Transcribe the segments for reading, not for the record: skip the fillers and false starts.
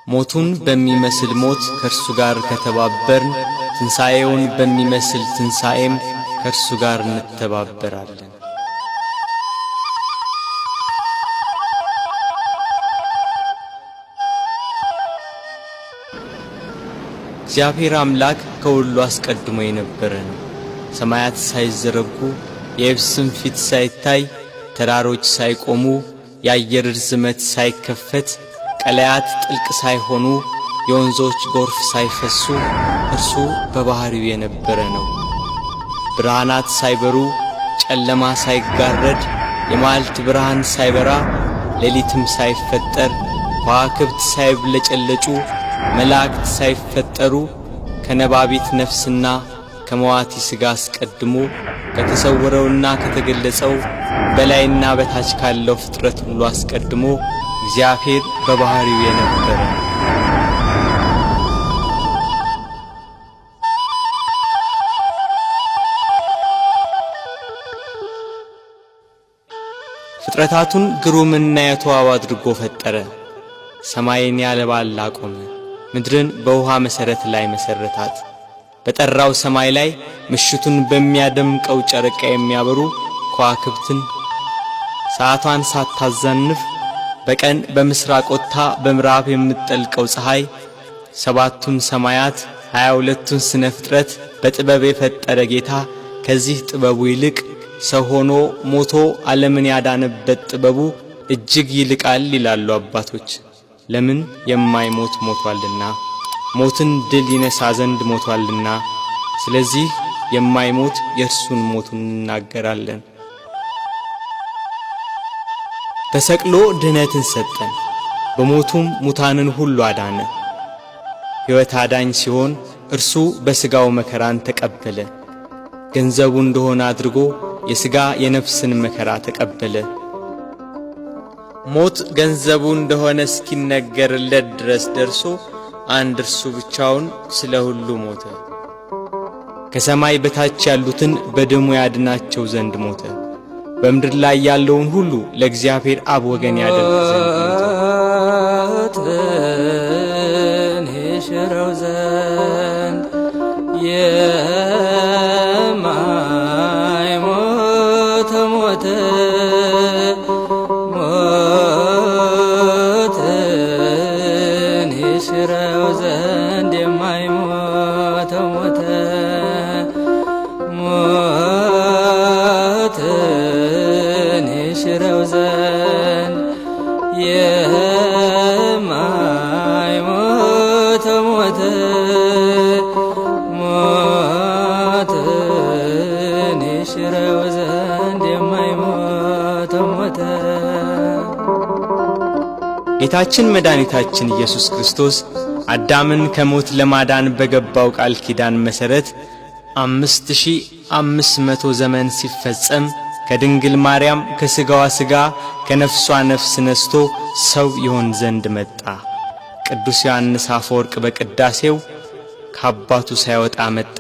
ሞቱን በሚመስል ሞት ከእርሱ ጋር ከተባበርን፣ ትንሣኤውን በሚመስል ትንሣኤም ከእርሱ ጋር እንተባበራለን። እግዚአብሔር አምላክ ከሁሉ አስቀድሞ የነበረ ነው። ሰማያት ሳይዘረጉ፣ የየብስም ፊት ሳይታይ፣ ተራሮች ሳይቆሙ፣ የአየር ርዝመት ሳይከፈት፣ ቀላያት ጥልቅ ሳይሆኑ፣ የወንዞች ጎርፍ ሳይፈሱ እርሱ በባሕሪው የነበረ ነው። ብርሃናት ሳይበሩ፣ ጨለማ ሳይጋረድ፣ የመዓልት ብርሃን ሳይበራ፣ ሌሊትም ሳይፈጠር፣ ከዋክብት ሳይብለጨለጩ፣ መላእክት ሳይፈጠሩ፣ ከነባቢት ነፍስና ከመዋቲ ሥጋ አስቀድሞ ከተሰወረውና ከተገለጸው በላይና በታች ካለው ፍጥረት ሁሉ አስቀድሞ እግዚአብሔር በባሕሪው የነበረ ነው። ፍጥረታቱን ግሩምና የተዋበ አድርጎ ፈጠረ። ሰማይን ያለ ባላ አቆመ። ምድርን በውሃ መሠረት ላይ መሠረታት። በጠራው ሰማይ ላይ ምሽቱን በሚያደምቀው ጨረቃ የሚያበሩ ከዋክብትን ሰዓቷን ሳታዛንፍ በቀን በምስራቅ ወጥታ በምዕራብ የምትጠልቀው ፀሐይ፣ ሰባቱን ሰማያት 22ቱን ስነ ፍጥረት በጥበብ የፈጠረ ጌታ ከዚህ ጥበቡ ይልቅ ሰው ሆኖ ሞቶ ዓለምን ያዳነበት ጥበቡ እጅግ ይልቃል ይላሉ አባቶች። ለምን? የማይሞት ሞቷልና፣ ሞትን ድል ይነሳ ዘንድ ሞቷልና። ስለዚህ የማይሞት የእርሱን ሞቱን እንናገራለን። ተሰቅሎ ድህነትን ሰጠን፣ በሞቱም ሙታንን ሁሉ አዳነ። ሕይወት አዳኝ ሲሆን እርሱ በሥጋው መከራን ተቀበለ። ገንዘቡ እንደሆነ አድርጎ የሥጋ የነፍስን መከራ ተቀበለ። ሞት ገንዘቡ እንደሆነ እስኪነገርለት ድረስ ደርሶ አንድ እርሱ ብቻውን ስለ ሁሉ ሞተ። ከሰማይ በታች ያሉትን በደሙ ያድናቸው ዘንድ ሞተ። በምድር ላይ ያለውን ሁሉ ለእግዚአብሔር አብ ወገን ያደርግ ዘንድ ሞተ። ሞትን ይሽረው ዘንድ የማይሞት ሞተ፣ ሞትን ይሽረው ዘንድ የማይሞት ሞተ፣ ሞትን ይሽረው ዘንድ የማይሞት ሞተ፣ ሞትን ይሽረው ዘንድ የማይሞት ሞተ። ጌታችን መድኃኒታችን ኢየሱስ ክርስቶስ አዳምን ከሞት ለማዳን በገባው ቃል ኪዳን መሠረት 5500 ዘመን ሲፈጸም ከድንግል ማርያም ከሥጋዋ ሥጋ ከነፍሷ ነፍስ ነስቶ ሰው ይሆን ዘንድ መጣ። ቅዱስ ዮሐንስ አፈወርቅ በቅዳሴው ከአባቱ ሳይወጣ መጣ፣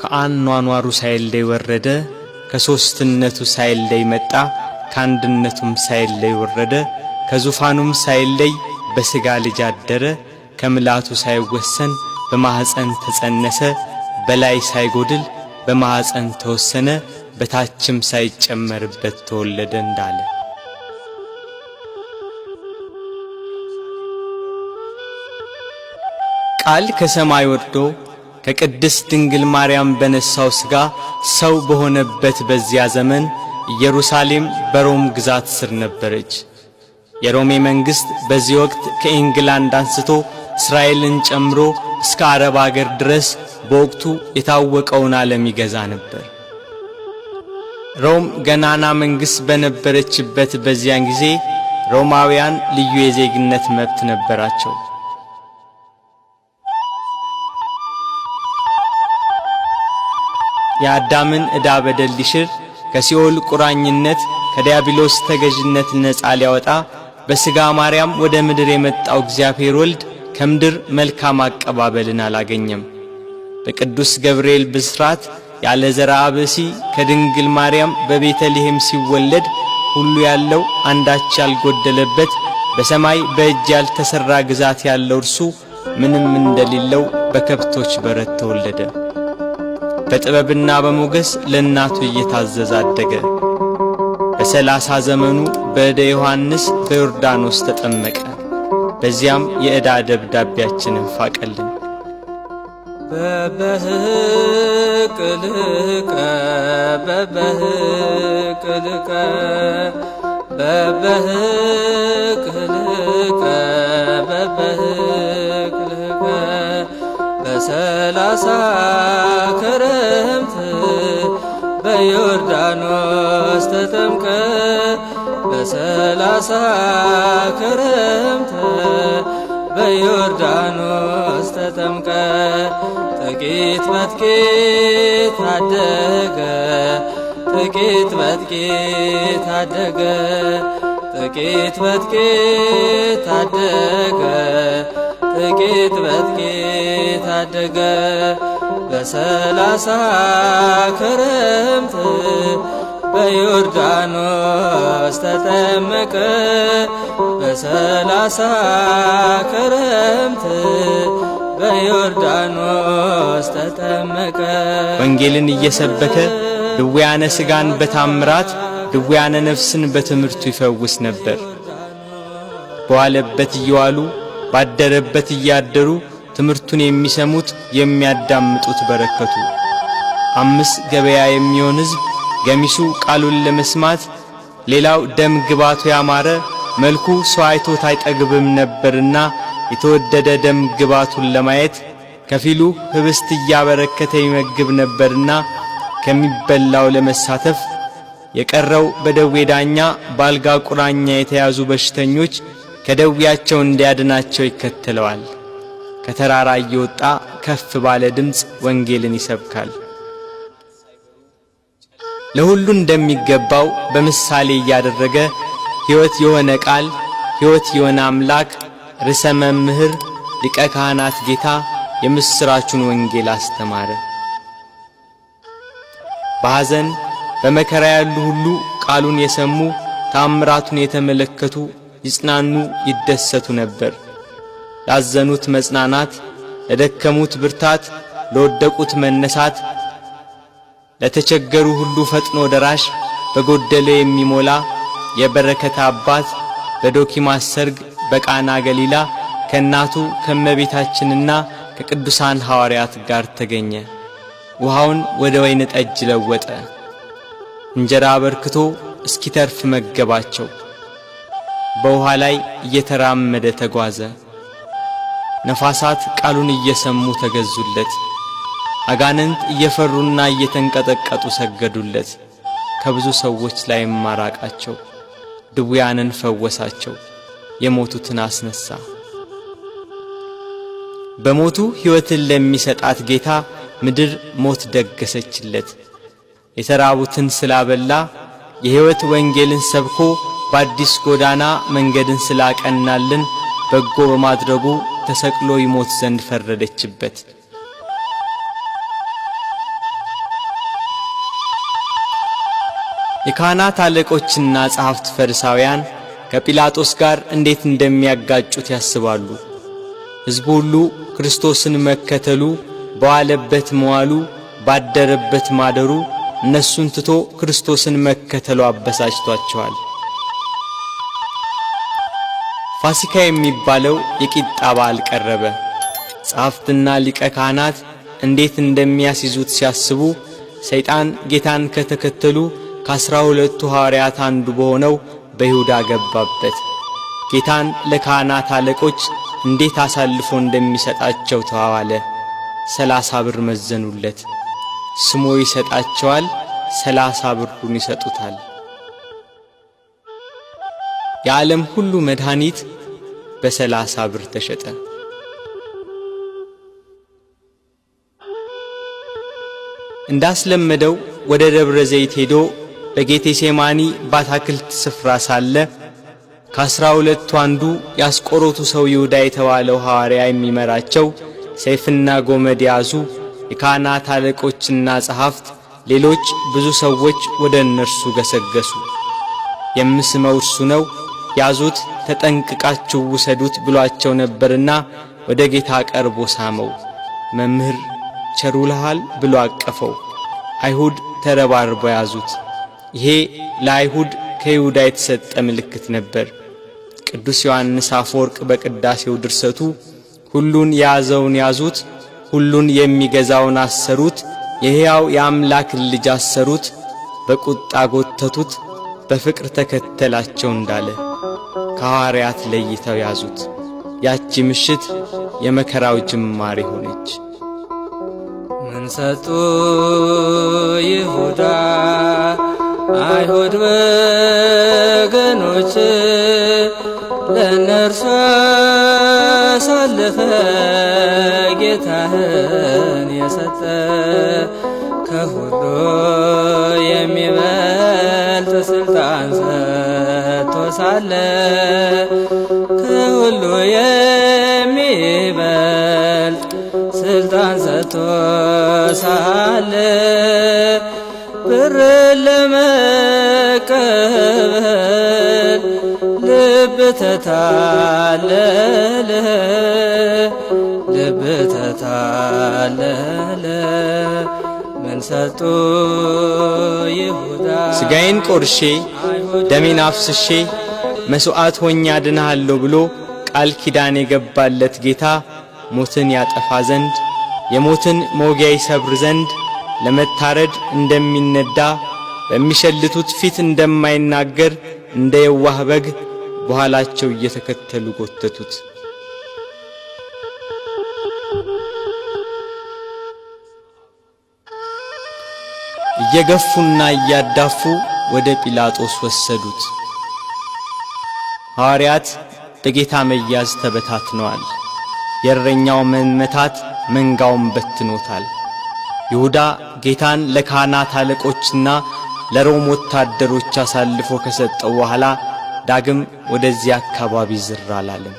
ከአኗኗሩ ሳይለይ ወረደ፣ ከሦስትነቱ ሳይለይ መጣ፣ ከአንድነቱም ሳይለይ ወረደ፣ ከዙፋኑም ሳይለይ በሥጋ ልጅ አደረ፣ ከምላቱ ሳይወሰን በማኅፀን ተጸነሰ፣ በላይ ሳይጎድል በማኅፀን ተወሰነ፣ በታችም ሳይጨመርበት ተወለደ እንዳለ። ቃል ከሰማይ ወርዶ ከቅድስት ድንግል ማርያም በነሳው ሥጋ ሰው በሆነበት በዚያ ዘመን ኢየሩሳሌም በሮም ግዛት ስር ነበረች። የሮሜ መንግሥት በዚህ ወቅት ከኢንግላንድ አንስቶ እስራኤልን ጨምሮ እስከ አረብ አገር ድረስ በወቅቱ የታወቀውን ዓለም ይገዛ ነበር። ሮም ገናና መንግሥት በነበረችበት በዚያን ጊዜ ሮማውያን ልዩ የዜግነት መብት ነበራቸው። የአዳምን ዕዳ በደል ሊሽር፣ ከሲኦል ቁራኝነት ከዲያብሎስ ተገዥነት ነፃ ሊያወጣ በሥጋ ማርያም ወደ ምድር የመጣው እግዚአብሔር ወልድ ከምድር መልካም አቀባበልን አላገኘም። በቅዱስ ገብርኤል ብስራት ያለ ዘርአ ብእሲ ከድንግል ማርያም በቤተልሔም ሲወለድ ሁሉ ያለው አንዳች ያልጎደለበት በሰማይ በእጅ ያልተሠራ ግዛት ያለው እርሱ ምንም እንደሌለው በከብቶች በረት ተወለደ። በጥበብና በሞገስ ለእናቱ እየታዘዘ አደገ። በ30 ዘመኑ በዕደ ዮሐንስ በዮርዳኖስ ተጠመቀ። በዚያም የዕዳ ደብዳቤያችንን ፋቀልን። በበህቅ ልቀ በበህቅ ልቀ በበህቅ ልቀ በበህቅ ልቀ በ30 ክረምት በዮርዳኖስ ተጠምቀ በ30 ክረምት በዮርዳኖስ ተጠምቀ ጥቂት በጥቂት አደገ ጥቂት በጥቂት አደገ ጥቂት በጥቂት አደገ ጥቂት በጥቂት አደገ በ30 ክረምት በዮርዳኖስ ተጠመቀ በ30 ክረምት በዮርዳኖስ ተጠመቀ። ወንጌልን እየሰበከ ድውያነ ሥጋን በታምራት ድውያነ ነፍስን በትምህርቱ ይፈውስ ነበር። በዋለበት እየዋሉ ባደረበት እያደሩ ትምህርቱን የሚሰሙት የሚያዳምጡት በረከቱ። 5 ገበያ የሚሆን ሕዝብ ገሚሱ ቃሉን ለመስማት ሌላው ደም ግባቱ ያማረ መልኩ ሰው አይቶት አይጠግብም ነበርና የተወደደ ደም ግባቱን ለማየት ከፊሉ ህብስት እያበረከተ ይመግብ ነበርና ከሚበላው ለመሳተፍ የቀረው በደዌ ዳኛ ባልጋ ቁራኛ የተያዙ በሽተኞች ከደዌያቸው እንዲያድናቸው ይከተለዋል። ከተራራ እየወጣ ከፍ ባለ ድምፅ ወንጌልን ይሰብካል። ለሁሉ እንደሚገባው በምሳሌ እያደረገ ሕይወት የሆነ ቃል ሕይወት የሆነ አምላክ ርዕሰ መምህር ሊቀ ካህናት ጌታ የምስራቹን ወንጌል አስተማረ። በሐዘን በመከራ ያሉ ሁሉ ቃሉን የሰሙ ታምራቱን የተመለከቱ ይጽናኑ ይደሰቱ ነበር። ላዘኑት መጽናናት፣ ለደከሙት ብርታት፣ ለወደቁት መነሳት፣ ለተቸገሩ ሁሉ ፈጥኖ ደራሽ፣ በጎደለ የሚሞላ የበረከት አባት በዶኪማስ ሰርግ በቃና ገሊላ ከእናቱ ከመቤታችንና ከቅዱሳን ሐዋርያት ጋር ተገኘ። ውሃውን ወደ ወይን ጠጅ ለወጠ። እንጀራ አበርክቶ እስኪተርፍ መገባቸው። በውሃ ላይ እየተራመደ ተጓዘ። ነፋሳት ቃሉን እየሰሙ ተገዙለት። አጋንንት እየፈሩና እየተንቀጠቀጡ ሰገዱለት። ከብዙ ሰዎች ላይም አራቃቸው። ድውያንን ፈወሳቸው፣ የሞቱትን አስነሳ። በሞቱ ሕይወትን ለሚሰጣት ጌታ ምድር ሞት ደገሰችለት። የተራቡትን ስላበላ የሕይወት ወንጌልን ሰብኮ በአዲስ ጎዳና መንገድን ስላቀናልን በጎ በማድረጉ ተሰቅሎ ይሞት ዘንድ ፈረደችበት። የካህናት አለቆችና ጸሐፍት ፈሪሳውያን ከጲላጦስ ጋር እንዴት እንደሚያጋጩት ያስባሉ። ሕዝቡ ሁሉ ክርስቶስን መከተሉ፣ በዋለበት መዋሉ፣ ባደረበት ማደሩ እነሱን ትቶ ክርስቶስን መከተሉ አበሳጭቷቸዋል። ፋሲካ የሚባለው የቂጣ በዓል ቀረበ። ጸሐፍትና ሊቀ ካህናት እንዴት እንደሚያስይዙት ሲያስቡ ሰይጣን ጌታን ከተከተሉ ከ12ቱ ሐዋርያት አንዱ በሆነው በይሁዳ ገባበት። ጌታን ለካህናት አለቆች እንዴት አሳልፎ እንደሚሰጣቸው ተዋዋለ። 30 ብር መዘኑለት። ስሞ ይሰጣቸዋል፣ 30 ብሩን ይሰጡታል። የዓለም ሁሉ መድኃኒት በ30 ብር ተሸጠ። እንዳስለመደው ወደ ደብረ ዘይት ሄዶ በጌቴሴማኒ ባታክልት ስፍራ ሳለ ከ12ቱ አንዱ ያስቆሮቱ ሰው ይሁዳ የተባለው ሐዋርያ የሚመራቸው ሰይፍና ጎመድ ያዙ የካህናት አለቆችና ጸሐፍት፣ ሌሎች ብዙ ሰዎች ወደ እነርሱ ገሰገሱ። የምስመው እርሱ ነው፣ ያዙት፣ ተጠንቅቃችሁ ውሰዱት ብሏቸው ነበርና ወደ ጌታ ቀርቦ ሳመው። መምህር ቸር ውለሃል ብሎ አቀፈው። አይሁድ ተረባርበው ያዙት። ይሄ ለአይሁድ ከይሁዳ የተሰጠ ምልክት ነበር። ቅዱስ ዮሐንስ አፈወርቅ በቅዳሴው ድርሰቱ ሁሉን የያዘውን ያዙት፣ ሁሉን የሚገዛውን አሰሩት፣ የሕያው የአምላክን ልጅ አሰሩት፣ በቁጣ ጎተቱት፣ በፍቅር ተከተላቸው እንዳለ ከሐዋርያት ለይተው ያዙት። ያቺ ምሽት የመከራው ጅማሬ ሆነች። ምን ሰጡ ይሁዳ አይሁድ ወገኖች ለእነርሱ አሳልፈ ጌታህን የሰጠ ከሁሉ የሚበልጥ ስልጣን ሰጥቶ ሳለ ከሁሉ የሚበልጥ ስልጣን ሰጥቶ ሳለ ብር ለመቀበል ልብ ተታለለ፣ ልብ ተታለለ። ምን ሰጡ ይሁዳ ሥጋዬን ቆርሼ ደሜን አፍስሼ መሥዋዕት ሆኜ አድንሃለሁ ብሎ ቃል ኪዳን የገባለት ጌታ ሞትን ያጠፋ ዘንድ የሞትን መውጊያ ይሰብር ዘንድ ለመታረድ እንደሚነዳ በሚሸልቱት ፊት እንደማይናገር እንደ የዋህ በግ በኋላቸው እየተከተሉ ጎተቱት። እየገፉና እያዳፉ ወደ ጲላጦስ ወሰዱት። ሐዋርያት በጌታ መያዝ ተበታትነዋል። የእረኛው መመታት መንጋውን በትኖታል። ይሁዳ ጌታን ለካህናት አለቆችና ለሮም ወታደሮች አሳልፎ ከሰጠው በኋላ ዳግም ወደዚያ አካባቢ ዝር አላለም።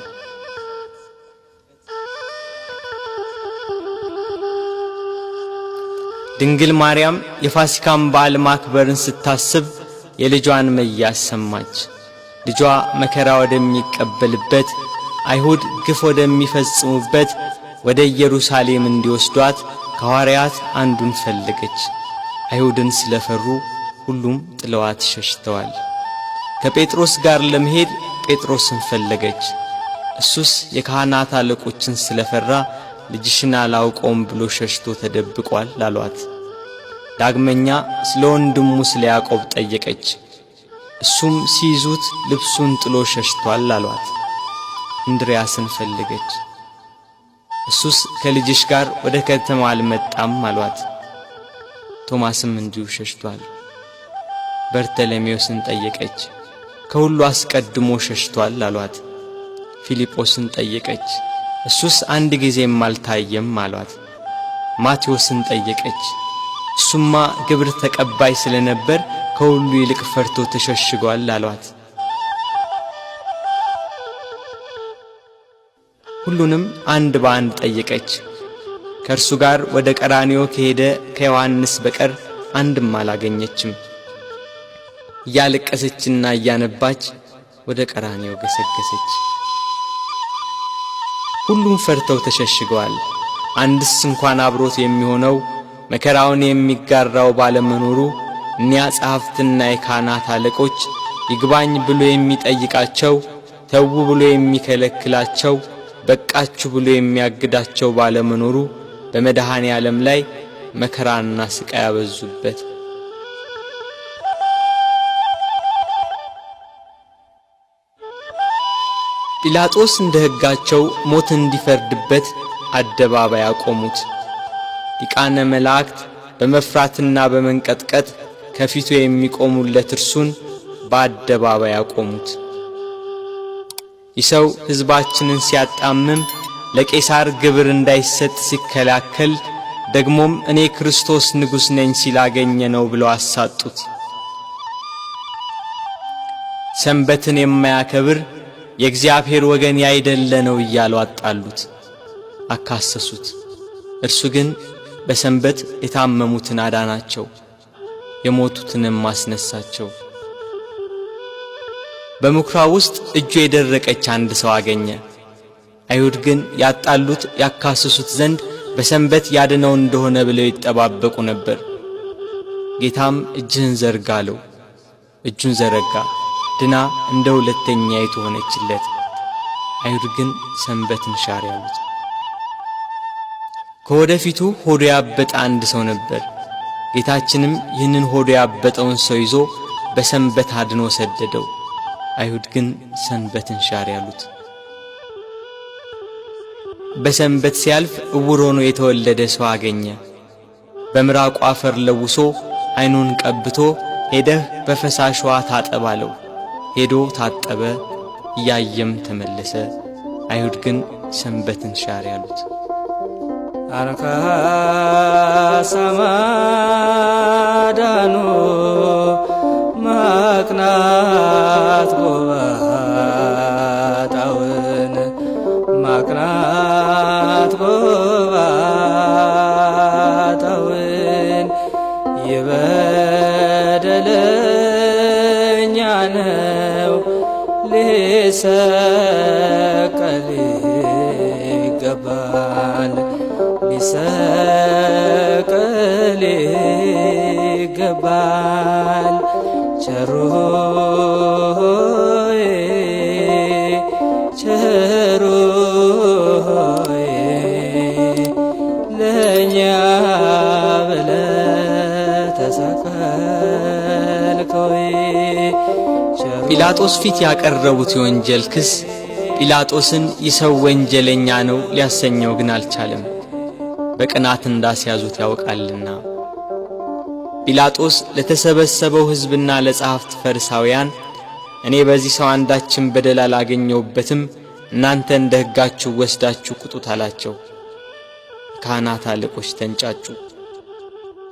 ድንግል ማርያም የፋሲካን በዓል ማክበርን ስታስብ የልጇን መያዝ ሰማች። ልጇ መከራ ወደሚቀበልበት አይሁድ ግፍ ወደሚፈጽሙበት ወደ ኢየሩሳሌም እንዲወስዷት ከሐዋርያት አንዱን ፈለገች። አይሁድን ስለፈሩ ሁሉም ጥለዋት ሸሽተዋል። ከጴጥሮስ ጋር ለመሄድ ጴጥሮስን ፈለገች። እሱስ የካህናት አለቆችን ስለፈራ ልጅሽን አላውቀውም ብሎ ሸሽቶ ተደብቋል አሏት። ዳግመኛ ስለ ወንድሙ ስለ ያዕቆብ ጠየቀች። እሱም ሲይዙት ልብሱን ጥሎ ሸሽቷል አሏት። እንድርያስን ፈለገች። እሱስ ከልጅሽ ጋር ወደ ከተማ አልመጣም አሏት። ቶማስም እንዲሁ ሸሽቷል። በርተሎሜዎስን ጠየቀች። ከሁሉ አስቀድሞ ሸሽቷል አሏት። ፊልጶስን ጠየቀች። እሱስ አንድ ጊዜም አልታየም አሏት። ማቴዎስን ጠየቀች። እሱማ ግብር ተቀባይ ስለነበር ከሁሉ ይልቅ ፈርቶ ተሸሽጓል አሏት። ሁሉንም አንድ በአንድ ጠየቀች። ከእርሱ ጋር ወደ ቀራንዮ ከሄደ ከዮሐንስ በቀር አንድም አላገኘችም። እያለቀሰችና እያነባች ወደ ቀራንዮ ገሰገሰች። ሁሉም ፈርተው ተሸሽገዋል። አንድስ እንኳን አብሮት የሚሆነው መከራውን የሚጋራው ባለመኖሩ እኒያ ጸሐፍትና የካህናት አለቆች ይግባኝ ብሎ የሚጠይቃቸው፣ ተዉ ብሎ የሚከለክላቸው፣ በቃችሁ ብሎ የሚያግዳቸው ባለመኖሩ በመድኃኔ ዓለም ላይ መከራና ስቃይ ያበዙበት። ጲላጦስ እንደ ሕጋቸው ሞት እንዲፈርድበት አደባባይ አቆሙት። ሊቃነ መላእክት በመፍራትና በመንቀጥቀጥ ከፊቱ የሚቆሙለት እርሱን በአደባባይ አቆሙት። ይህ ሰው ሕዝባችንን ሲያጣምም ለቄሳር ግብር እንዳይሰጥ ሲከላከል ደግሞም እኔ ክርስቶስ ንጉሥ ነኝ ሲላገኘ ነው ብለው አሳጡት። ሰንበትን የማያከብር የእግዚአብሔር ወገን ያይደለ ነው እያሉ አጣሉት፣ አካሰሱት። እርሱ ግን በሰንበት የታመሙትን አዳናቸው፣ የሞቱትንም አስነሳቸው። በምኵራብ ውስጥ እጁ የደረቀች አንድ ሰው አገኘ። አይሁድ ግን ያጣሉት ያካስሱት ዘንድ በሰንበት ያድነው እንደሆነ ብለው ይጠባበቁ ነበር። ጌታም እጅህን ዘርጋ አለው። እጁን ዘረጋ፣ ድና እንደ ሁለተኛይቱ ሆነችለት። አይሁድ ግን ሰንበትን ሻር ያሉት። ከወደፊቱ ሆዱ ያበጠ አንድ ሰው ነበር። ጌታችንም ይህንን ሆዱ ያበጠውን ሰው ይዞ በሰንበት አድኖ ሰደደው። አይሁድ ግን ሰንበትን ሻር ያሉት። በሰንበት ሲያልፍ እውር ሆኖ የተወለደ ሰው አገኘ። በምራቁ አፈር ለውሶ ዓይኑን ቀብቶ ሄደህ በፈሳሽ ውሃ ታጠብ አለው። ሄዶ ታጠበ፣ እያየም ተመለሰ። አይሁድ ግን ሰንበትን ሻር ያሉት። አንካሳ ማዳኑ ማቅናት ጎባጣውን ማቅናት ጎባጣውን የበደለኛ ነው ሊሰቀል ይገባል ሊሰቀል ይገባል። ቸሩ ሆይ ቸሩ ሆይ ለእኛ ብለህ ተሰቀልክ ሆይ ቸሩ ጲላጦስ ፊት ያቀረቡት የወንጀል ክስ ጲላጦስን ይህ ሰው ወንጀለኛ ነው ሊያሰኘው ግን አልቻለም፣ በቅናት እንዳስያዙት ያውቃልና። ጲላጦስ ለተሰበሰበው ሕዝብና ለጸሐፍት ፈሪሳውያን እኔ በዚህ ሰው አንዳችን በደል አላገኘሁበትም፣ እናንተ እንደ ሕጋችሁ ወስዳችሁ ቅጡት አላቸው። ካህናት አለቆች ተንጫጩ።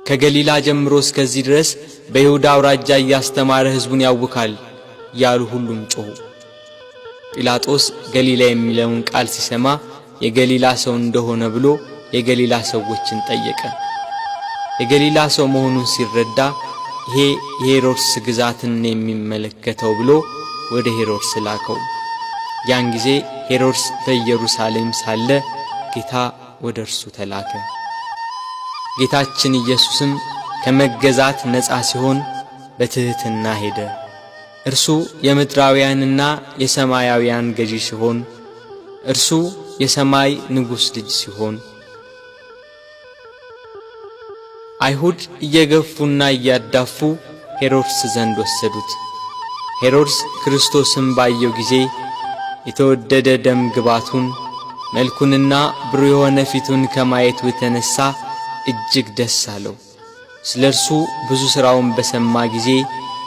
ከገሊላ ጀምሮ እስከዚህ ድረስ በይሁዳ አውራጃ እያስተማረ ሕዝቡን ያውካል ያሉ ሁሉም ጮኹ። ጲላጦስ ገሊላ የሚለውን ቃል ሲሰማ የገሊላ ሰው እንደሆነ ብሎ የገሊላ ሰዎችን ጠየቀ። የገሊላ ሰው መሆኑን ሲረዳ ይሄ የሄሮድስ ግዛትን የሚመለከተው ብሎ ወደ ሄሮድስ ላከው። ያን ጊዜ ሄሮድስ በኢየሩሳሌም ሳለ ጌታ ወደ እርሱ ተላከ። ጌታችን ኢየሱስም ከመገዛት ነፃ ሲሆን በትሕትና ሄደ። እርሱ የምድራውያንና የሰማያውያን ገዢ ሲሆን፣ እርሱ የሰማይ ንጉሥ ልጅ ሲሆን፣ አይሁድ እየገፉና እያዳፉ ሄሮድስ ዘንድ ወሰዱት። ሄሮድስ ክርስቶስን ባየው ጊዜ የተወደደ ደም ግባቱን መልኩንና ብሩህ የሆነ ፊቱን ከማየቱ የተነሳ እጅግ ደስ አለው። ስለ እርሱ ብዙ ሥራውን በሰማ ጊዜ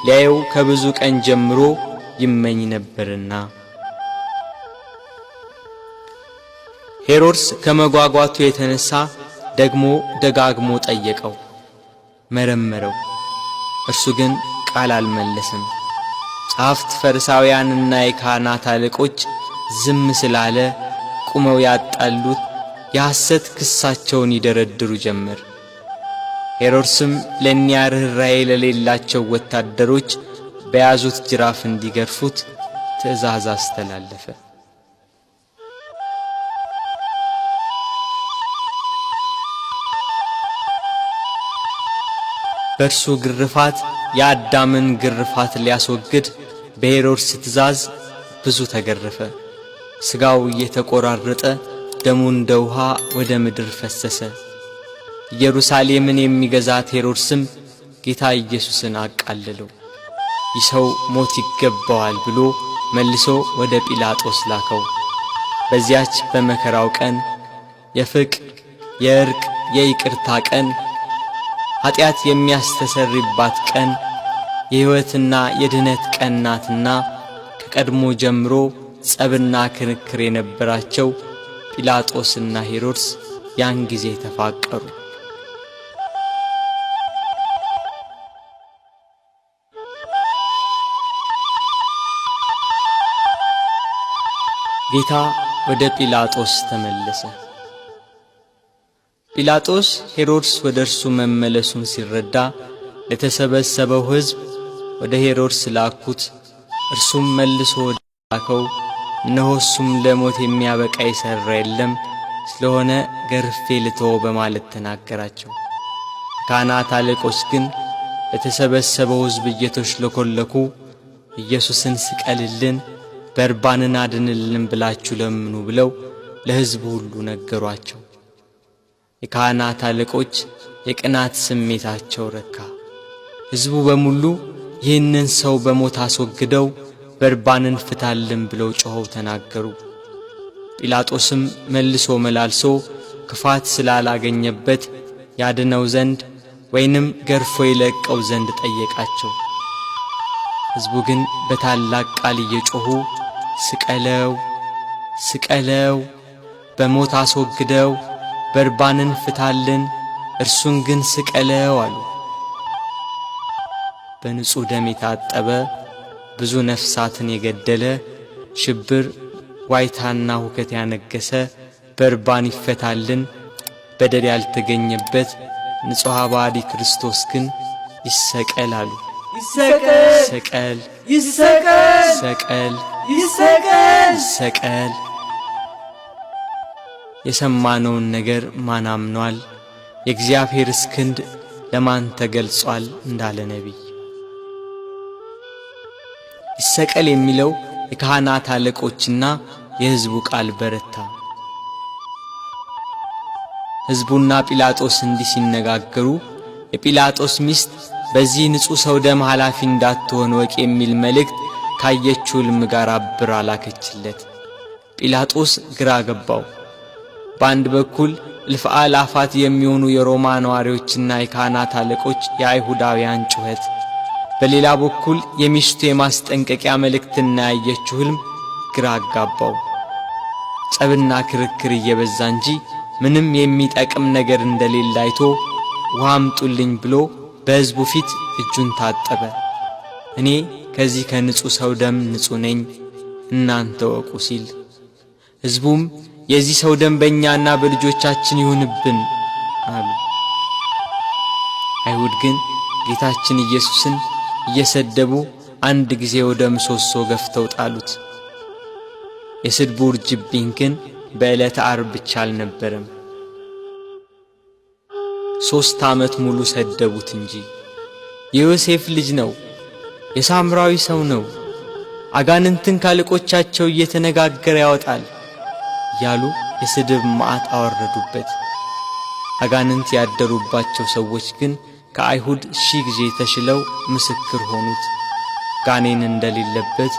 ሊያየው ከብዙ ቀን ጀምሮ ይመኝ ነበርና። ሄሮድስ ከመጓጓቱ የተነሳ ደግሞ ደጋግሞ ጠየቀው፣ መረመረው። እርሱ ግን ቃል አልመለሰም። ጸሐፍት ፈሪሳውያንና የካህናት አለቆች ዝም ስላለ ቁመው ያጣሉት የሐሰት ክሳቸውን ይደረድሩ ጀመር። ሄሮድስም ለእኒያ ርኅራኄ ለሌላቸው ወታደሮች በያዙት ጅራፍ እንዲገርፉት ትእዛዝ አስተላለፈ። በእርሱ ግርፋት የአዳምን ግርፋት ሊያስወግድ በሄሮድስ ትእዛዝ ብዙ ተገረፈ። ሥጋው እየተቆራረጠ ደሙ እንደ ውሃ ወደ ምድር ፈሰሰ። ኢየሩሳሌምን የሚገዛት ሄሮድስም ጌታ ኢየሱስን አቃለለው። ይህ ሰው ሞት ይገባዋል ብሎ መልሶ ወደ ጲላጦስ ላከው። በዚያች በመከራው ቀን የፍቅር የእርቅ የይቅርታ ቀን፣ ኃጢአት የሚያስተሰርይባት ቀን፣ የሕይወትና የድነት ቀን ናትና ከቀድሞ ጀምሮ ጸብና ክርክር የነበራቸው ጲላጦስና ሄሮድስ ያን ጊዜ ተፋቀሩ። ጌታ ወደ ጲላጦስ ተመለሰ። ጲላጦስ ሄሮድስ ወደ እርሱ መመለሱን ሲረዳ ለተሰበሰበው ሕዝብ ወደ ሄሮድስ ላኩት፣ እርሱም መልሶ ላከው። እነሆ እሱም ለሞት የሚያበቃ የሠራ የለም፣ ስለሆነ ገርፌ ልተወው በማለት ተናገራቸው። ካህናት አለቆች ግን በተሰበሰበው ሕዝብ እየተሽለኮለኩ ኢየሱስን ስቀልልን፣ በርባንን አድንልን ብላችሁ ለምኑ ብለው ለሕዝቡ ሁሉ ነገሯቸው። የካህናት አለቆች የቅናት ስሜታቸው ረካ። ሕዝቡ በሙሉ ይህንን ሰው በሞት አስወግደው በርባንን ፍታልን ብለው ጮኸው ተናገሩ። ጲላጦስም መልሶ መላልሶ ክፋት ስላላገኘበት ያድነው ዘንድ ወይንም ገርፎ ይለቀው ዘንድ ጠየቃቸው። ሕዝቡ ግን በታላቅ ቃል እየጮኹ ስቀለው፣ ስቀለው፣ በሞት አስወግደው፣ በርባንን ፍታልን፣ እርሱን ግን ስቀለው አሉ። በንጹሕ ደም የታጠበ ብዙ ነፍሳትን የገደለ ሽብር ዋይታና ሁከት ያነገሰ በርባን ይፈታልን፣ በደል ያልተገኘበት ንጹሐ ባሕርይ ክርስቶስ ግን ይሰቀል አሉ። ይሰቀል፣ ይሰቀል፣ ይሰቀል፣ ይሰቀል፣ ይሰቀል፣ ይሰቀል። የሰማነውን ነገር ማን አምኗል? የእግዚአብሔርስ ክንድ ለማን ተገልጿል? እንዳለ ነቢይ። ይሰቀል የሚለው የካህናት አለቆችና የሕዝቡ ቃል በረታ። ሕዝቡና ጲላጦስ እንዲህ ሲነጋገሩ የጲላጦስ ሚስት በዚህ ንጹሕ ሰው ደም ኃላፊ እንዳትሆን ወቅ የሚል መልእክት ካየችው ሕልም ጋር አብራ ላከችለት። ጲላጦስ ግራ ገባው። በአንድ በኩል እልፍ አእላፋት የሚሆኑ የሮማ ነዋሪዎችና የካህናት አለቆች የአይሁዳውያን ጩኸት፣ በሌላ በኩል የሚስቱ የማስጠንቀቂያ መልእክትና ያየችው ሕልም ግራ አጋባው። ጸብና ክርክር እየበዛ እንጂ ምንም የሚጠቅም ነገር እንደሌለ አይቶ ውሃ አምጡልኝ ብሎ በሕዝቡ ፊት እጁን ታጠበ። እኔ ከዚህ ከንጹሕ ሰው ደም ንጹሕ ነኝ፣ እናንተ ወቁ ሲል፣ ሕዝቡም የዚህ ሰው ደም በእኛና በልጆቻችን ይሁንብን አሉ። አይሁድ ግን ጌታችን ኢየሱስን እየሰደቡ አንድ ጊዜ ወደ ምሰሶ ገፍተው ጣሉት። የስድቡ ውርጅብኝ ግን በዕለተ ዓርብ ብቻ አልነበረም። 3 ዓመት ሙሉ ሰደቡት እንጂ። የዮሴፍ ልጅ ነው፣ የሳምራዊ ሰው ነው፣ አጋንንትን ካለቆቻቸው እየተነጋገረ ያወጣል እያሉ የስድብ መዓት አወረዱበት። አጋንንት ያደሩባቸው ሰዎች ግን ከአይሁድ 1000 ጊዜ ተሽለው ምስክር ሆኑት። ጋኔን እንደሌለበት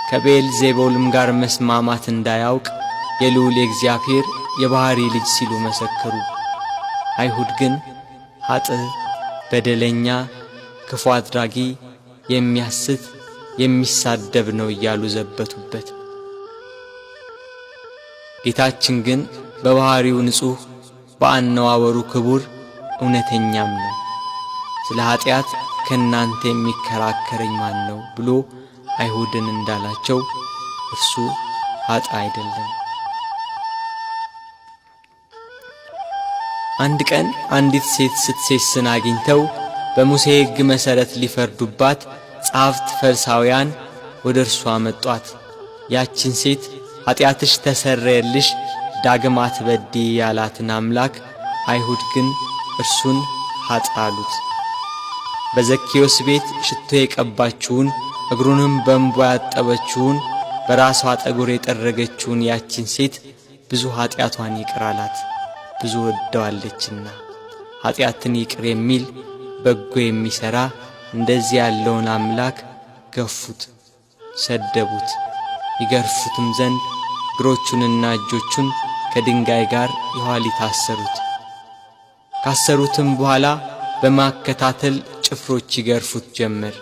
ከቤልዜቡልም ጋር መስማማት እንዳያውቅ የልዑል የእግዚአብሔር የባሕሪ ልጅ ሲሉ መሰከሩ። አይሁድ ግን ኃጥእ፣ በደለኛ፣ ክፉ አድራጊ፣ የሚያስት፣ የሚሳደብ ነው እያሉ ዘበቱበት። ጌታችን ግን በባሕሪው ንጹሕ፣ በአነዋወሩ ክቡር፣ እውነተኛም ነው። ስለ ኃጢአት ከእናንተ የሚከራከረኝ ማን ነው ብሎ አይሁድን እንዳላቸው እርሱ ኃጥእ አይደለም። አንድ ቀን አንዲት ሴት ስትሴስን አግኝተው በሙሴ ሕግ መሠረት ሊፈርዱባት ጸሐፍት ፈሪሳውያን ወደ እርሷ መጧት። ያችን ሴት ኃጢአትሽ ተሰረየልሽ፣ ዳግም አትበድዪ ያላትን አምላክ አይሁድ ግን እርሱን ኃጥእ አሉት። በዘኬዎስ ቤት ሽቶ የቀባችውን፣ እግሩንም በእንባ ያጠበችውን፣ በራሷ ጠጉር የጠረገችውን ያችን ሴት ብዙ ኃጢአቷን ይቅር አላት፣ ብዙ ወደዋለችና። ኃጢአትን ይቅር የሚል በጎ የሚሠራ እንደዚህ ያለውን አምላክ ገፉት፣ ሰደቡት። ይገርፉትም ዘንድ እግሮቹንና እጆቹን ከድንጋይ ጋር የኋሊት አሰሩት። ካሰሩትም በኋላ በማከታተል ጭፍሮች ይገርፉት ጀመር።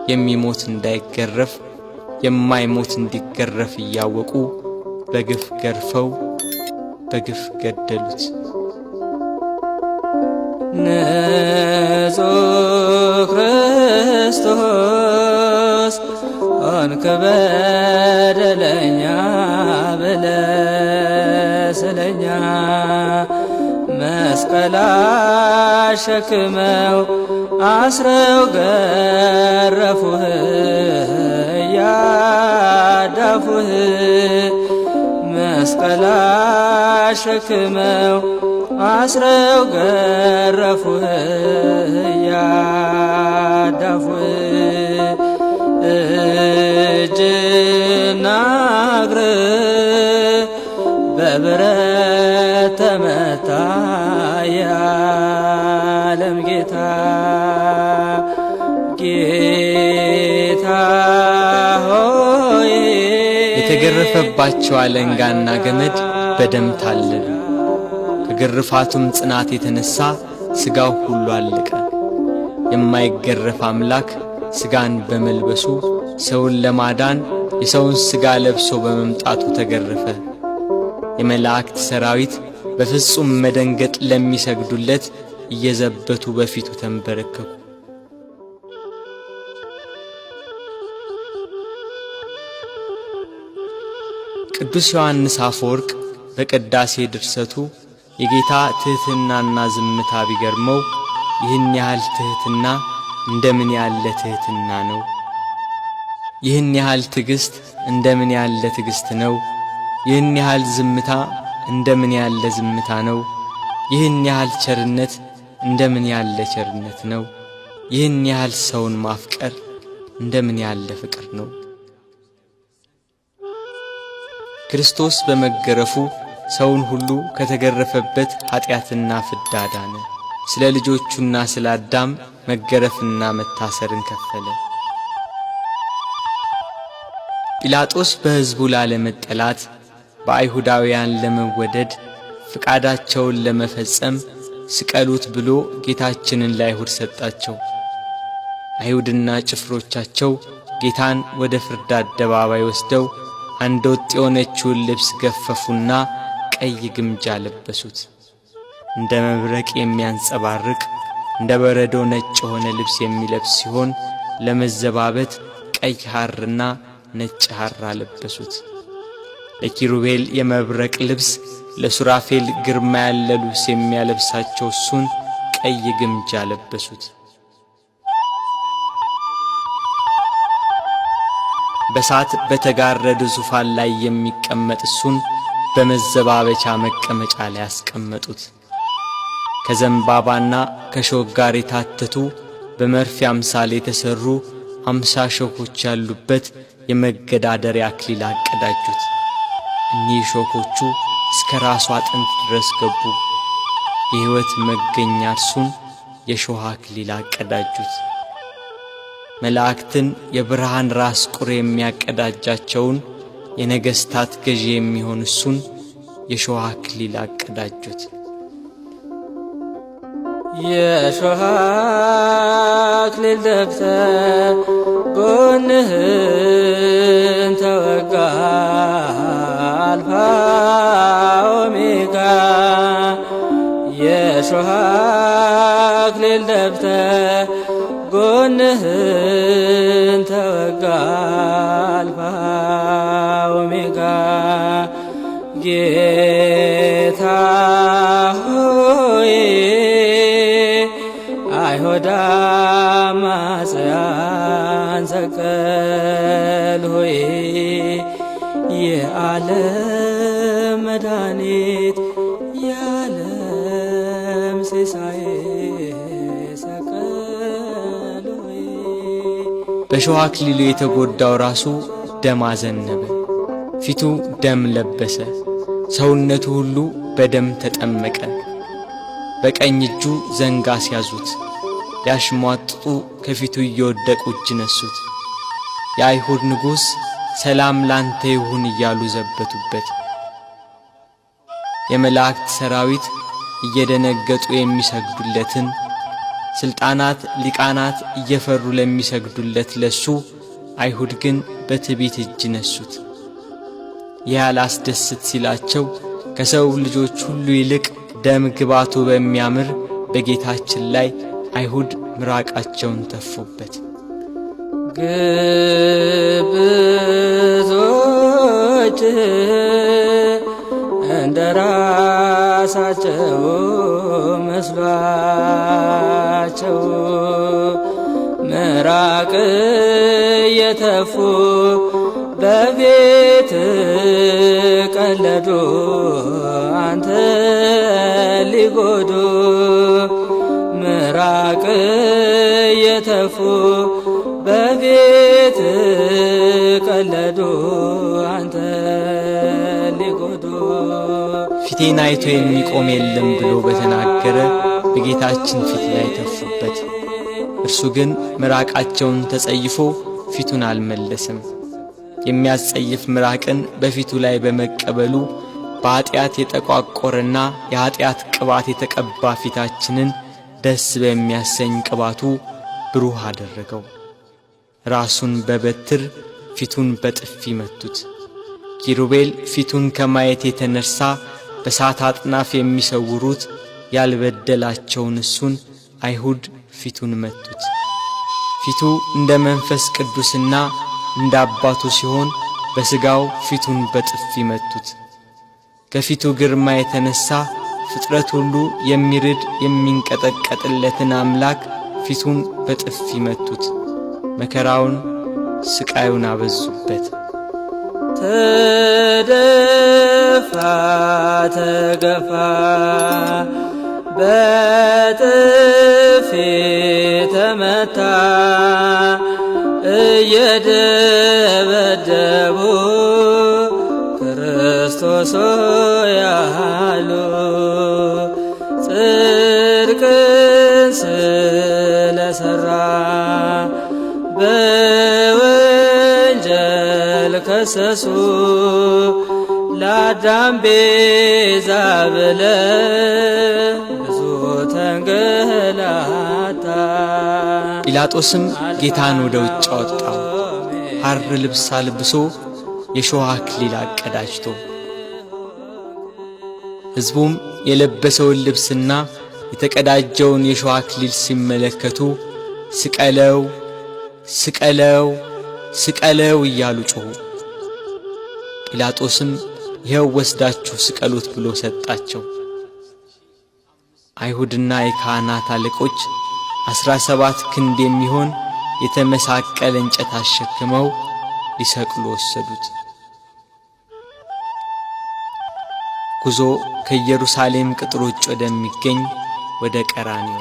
የሚሞት እንዳይገረፍ የማይሞት እንዲገረፍ እያወቁ በግፍ ገርፈው በግፍ ገደሉት። ንጹሕ ክርስቶስ ሆንክ በደለኛ ብለህ ስለኛ መስቀል አሸክመው አስረው ገረፉህ። እያዳፉህ መስቀል አሸክመው አስረው ገረፉህ እያዳፉህ እጅና እግር በብረት ተመታ የዓለም ጌታ ጌታ ሆይ። የተገረፈባቸው አለንጋና ገመድ በደም ታለሉ። ከግርፋቱም ጽናት የተነሣ ሥጋው ሁሉ አለቀ። የማይገረፍ አምላክ ሥጋን በመልበሱ ሰውን ለማዳን የሰውን ሥጋ ለብሶ በመምጣቱ ተገረፈ። የመላእክት ሰራዊት በፍጹም መደንገጥ ለሚሰግዱለት እየዘበቱ በፊቱ ተንበረከኩ። ቅዱስ ዮሐንስ አፈወርቅ በቅዳሴ ድርሰቱ የጌታ ትሕትናና ዝምታ ቢገርመው ይህን ያህል ትሕትና እንደምን ያለ ትሕትና ነው? ይህን ያህል ትዕግስት እንደምን ያለ ትዕግስት ነው? ይህን ያህል ዝምታ እንደምን ያለ ዝምታ ነው? ይህን ያህል ቸርነት እንደምን ያለ ቸርነት ነው? ይህን ያህል ሰውን ማፍቀር እንደምን ያለ ፍቅር ነው? ክርስቶስ በመገረፉ ሰውን ሁሉ ከተገረፈበት ኀጢአትና ፍዳ ዳነ። ስለ ልጆቹና ስለ አዳም መገረፍና መታሰርን ከፈለ። ጲላጦስ በሕዝቡ ላለመጠላት፣ በአይሁዳውያን ለመወደድ፣ ፍቃዳቸውን ለመፈጸም ስቀሉት ብሎ ጌታችንን ለአይሁድ ሰጣቸው። አይሁድና ጭፍሮቻቸው ጌታን ወደ ፍርድ አደባባይ ወስደው አንድ ወጥ የሆነችውን ልብስ ገፈፉና ቀይ ግምጃ ለበሱት። እንደ መብረቅ የሚያንጸባርቅ እንደ በረዶ ነጭ የሆነ ልብስ የሚለብስ ሲሆን ለመዘባበት ቀይ ሐርና ነጭ ሐር አለበሱት። ለኪሩቤል የመብረቅ ልብስ፣ ለሱራፌል ግርማ ያለ ልብስ የሚያለብሳቸው እሱን ቀይ ግምጃ ለበሱት። በሳት በተጋረደ ዙፋን ላይ የሚቀመጥ እሱን በመዘባበቻ መቀመጫ ላይ አስቀመጡት። ከዘንባባና ከሾህ ጋር የታተቱ በመርፌ አምሳል የተሰሩ 50 ሾኮች ያሉበት የመገዳደሪያ አክሊል አቀዳጁት። እኒህ ሾኮቹ እስከ ራሱ አጥንት ድረስ ገቡ። የሕይወት መገኛ እርሱን የሾህ አክሊል አቀዳጁት። መላእክትን የብርሃን ራስ ቁር የሚያቀዳጃቸውን የነገሥታት ገዢ የሚሆን እሱን የሾህ አክሊል አቀዳጁት። የሾህ አክሊል ደፍተህ ጎንህን ተወጋ አልፋ ኦሜጋ። የሾህ አክሊል ደፍተህ ጎንህን ተወጋ አልፋ ኦሜጋ። ጌታ ሆይ አይሁድ አማጽያን ሰቀል ሆይ የዓለም መድኃኒት የዓለም ሲሳይ ሰቀል ሆይ። በሾህ አክሊሉ የተጎዳው ራሱ ደም አዘነበ፣ ፊቱ ደም ለበሰ፣ ሰውነቱ ሁሉ በደም ተጠመቀ። በቀኝ እጁ ዘንግ አስያዙት፣ ሊያሽሟጥጡ ከፊቱ እየወደቁ እጅ ነሱት። የአይሁድ ንጉሥ ሰላም ላንተ ይሁን እያሉ ዘበቱበት። የመላእክት ሰራዊት እየደነገጡ የሚሰግዱለትን፣ ስልጣናት ሊቃናት እየፈሩ ለሚሰግዱለት ለሱ አይሁድ ግን በትዕቢት እጅ ነሱት። ይህ አላስደስት ሲላቸው ከሰው ልጆች ሁሉ ይልቅ ደም ግባቱ በሚያምር በጌታችን ላይ አይሁድ ምራቃቸውን ተፉበት። ግብዞች እንደራሳቸው መስሏቸው ምራቅ እየተፉ በቤት ቀለዱ አንተ ሊጎዱ ምራቅ እየተፉ በቤት ቀለዱ አንተ ሊጎዱ። ፊቴን አይቶ የሚቆም የለም ብሎ በተናገረ በጌታችን ፊት ላይ ተፉበት። እርሱ ግን ምራቃቸውን ተጸይፎ ፊቱን አልመለሰም። የሚያስጸይፍ ምራቅን በፊቱ ላይ በመቀበሉ በኀጢአት የጠቋቆረና የኀጢአት ቅባት የተቀባ ፊታችንን ደስ በሚያሰኝ ቅባቱ ብሩህ አደረገው። ራሱን በበትር ፊቱን በጥፊ መቱት። ኪሩቤል ፊቱን ከማየት የተነሣ በሳት አጥናፍ የሚሰውሩት ያልበደላቸውን እሱን አይሁድ ፊቱን መቱት። ፊቱ እንደ መንፈስ ቅዱስና እንደ አባቱ ሲሆን በሥጋው ፊቱን በጥፊ መቱት። ከፊቱ ግርማ የተነሣ ፍጥረት ሁሉ የሚርድ የሚንቀጠቀጥለትን አምላክ ፊቱን በጥፊ መቱት። መከራውን ስቃዩን አበዙበት። ተደፋ ተገፋ በጥፊ ተመታ እየደበደቡ ክርስቶስ ያሉ ጽድቅን ስለሰራ በወንጀል ከሰሱ ለአዳም ቤዛ ብለ ብዙ ተንገላታ። ጲላጦስም ጌታን ወደ ውጭ አወጣው፣ ሐር ልብስ አልብሶ የሾህ አክሊል አቀዳጅቶ። ሕዝቡም የለበሰውን ልብስና የተቀዳጀውን የሾህ አክሊል ሲመለከቱ ስቀለው፣ ስቀለው፣ ስቀለው እያሉ ጮኹ። ጲላጦስም ይኸው ወስዳችሁ ስቀሉት ብሎ ሰጣቸው። አይሁድና የካህናት አለቆች 17 ክንድ የሚሆን የተመሳቀለ እንጨት አሸክመው ሊሰቅሉ ወሰዱት። ጉዞ ከኢየሩሳሌም ቅጥር ውጭ ወደሚገኝ ወደ ቀራንዮ።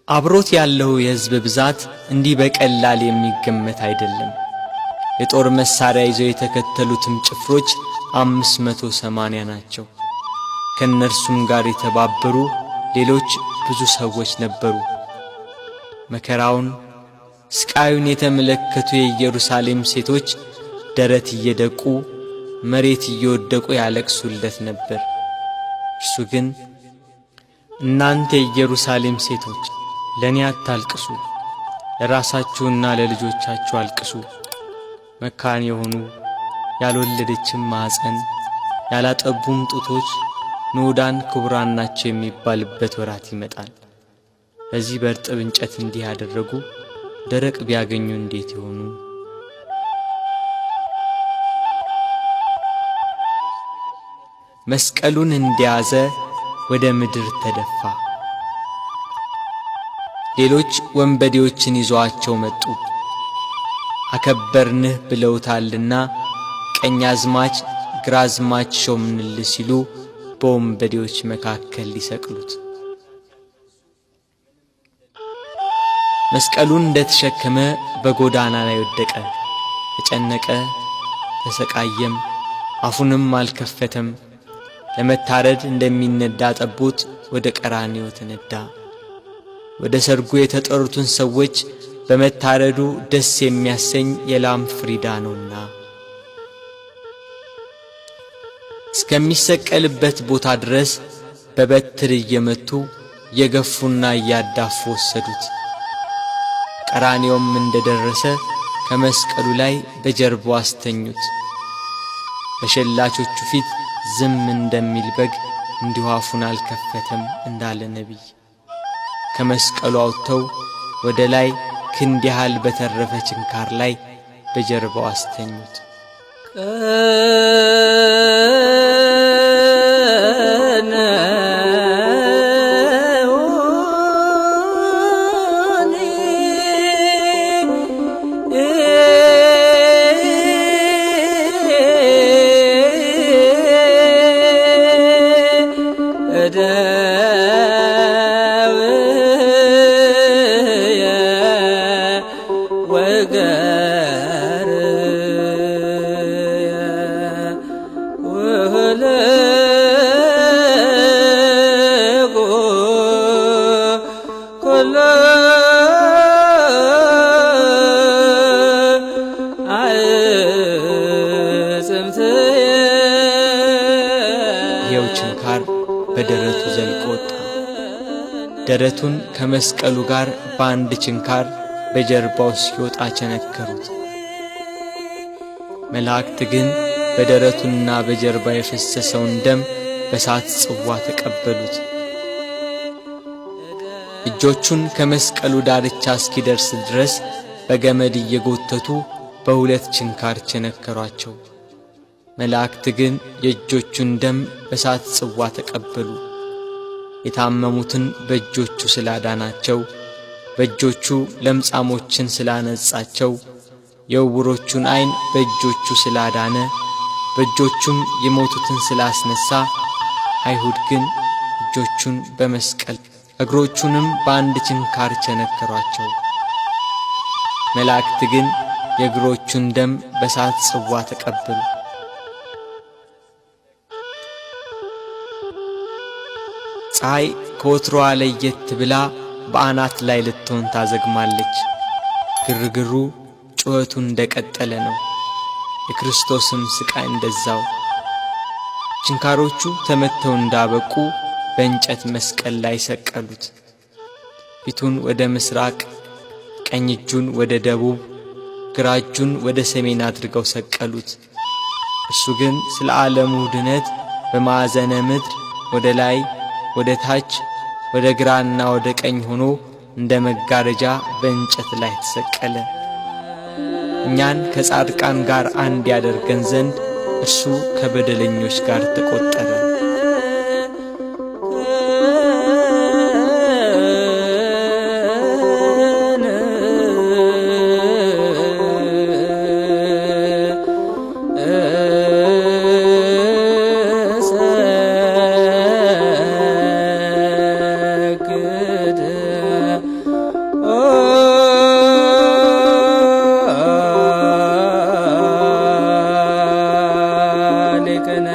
አብሮት ያለው የሕዝብ ብዛት እንዲህ በቀላል የሚገመት አይደለም። የጦር መሳሪያ ይዘው የተከተሉትም ጭፍሮች 580 ናቸው። ከእነርሱም ጋር የተባበሩ ሌሎች ብዙ ሰዎች ነበሩ። መከራውን ስቃዩን የተመለከቱ የኢየሩሳሌም ሴቶች ደረት እየደቁ መሬት እየወደቁ ያለቅሱለት ነበር። እርሱ ግን እናንተ የኢየሩሳሌም ሴቶች ለእኔ አታልቅሱ፣ ለራሳችሁና ለልጆቻችሁ አልቅሱ። መካን የሆኑ ያልወለደችም ማኅፀን ያላጠቡም ጡቶች ንዑዳን ክቡራን ናቸው የሚባልበት ወራት ይመጣል። በዚህ በእርጥብ እንጨት እንዲህ ያደረጉ ደረቅ ቢያገኙ እንዴት ይሆኑ? መስቀሉን እንደያዘ ወደ ምድር ተደፋ። ሌሎች ወንበዴዎችን ይዘዋቸው መጡ። አከበርንህ ብለውታልና ቀኛዝማች ግራዝማች ሾምንልህ ሲሉ በወንበዴዎች መካከል ሊሰቅሉት። መስቀሉን እንደተሸከመ በጎዳና ላይ ወደቀ። ተጨነቀ፣ ተሰቃየም፣ አፉንም አልከፈተም። ለመታረድ እንደሚነዳ ጠቦት ወደ ቀራንዮ ተነዳ። ወደ ሰርጉ የተጠሩትን ሰዎች በመታረዱ ደስ የሚያሰኝ የላም ፍሪዳ ነውና። እስከሚሰቀልበት ቦታ ድረስ በበትር እየመቱ እየገፉና እያዳፉ ወሰዱት። ቀራንዮም እንደደረሰ ከመስቀሉ ላይ በጀርባው አስተኙት። በሸላቾቹ ፊት ዝም እንደሚል በግ እንዲሁ አፉን አልከፈተም እንዳለ ነቢይ። ከመስቀሉ አውጥተው ወደ ላይ ክንድ ያህል በተረፈ ችንካር ላይ በጀርባው አስተኙት። ወገርየ ውህልጎ ኩሎ አዕጽምትየ። ይኸው ችንካር በደረቱ ዘልቆ ወጣ። ደረቱን ከመስቀሉ ጋር በአንድ ችንካር በጀርባው እስኪወጣ ቸነከሩት። መላእክት ግን በደረቱና በጀርባ የፈሰሰውን ደም በእሳት ጽዋ ተቀበሉት። እጆቹን ከመስቀሉ ዳርቻ እስኪደርስ ድረስ በገመድ እየጎተቱ በሁለት ችንካር ቸነከሯቸው። መላእክት ግን የእጆቹን ደም በእሳት ጽዋ ተቀበሉ። የታመሙትን በእጆቹ ስላዳናቸው፣ በእጆቹ ለምጻሞችን ስላነጻቸው፣ የዕውሮቹን ዓይን በእጆቹ ስላዳነ፣ በእጆቹም የሞቱትን ስላስነሳ፣ አይሁድ ግን እጆቹን በመስቀል እግሮቹንም በአንድ ችንካር ቸነከሯቸው። መላእክት ግን የእግሮቹን ደም በእሳት ጽዋ ተቀበሉ። ፀሐይ ከወትሮዋ ለየት ብላ በአናት ላይ ልትሆን ታዘግማለች። ግርግሩ ጩኸቱ እንደቀጠለ ነው። የክርስቶስም ስቃይ እንደዛው። ችንካሮቹ ተመተው እንዳበቁ በእንጨት መስቀል ላይ ሰቀሉት። ፊቱን ወደ ምስራቅ፣ ቀኝ እጁን ወደ ደቡብ፣ ግራ እጁን ወደ ሰሜን አድርገው ሰቀሉት። እርሱ ግን ስለ ዓለሙ ድነት በማዕዘነ ምድር ወደ ላይ፣ ወደ ታች፣ ወደ ግራና ወደ ቀኝ ሆኖ እንደ መጋረጃ በእንጨት ላይ ተሰቀለ። እኛን ከጻድቃን ጋር አንድ ያደርገን ዘንድ እርሱ ከበደለኞች ጋር ተቆጠረ። እሰግድ ሊቅነ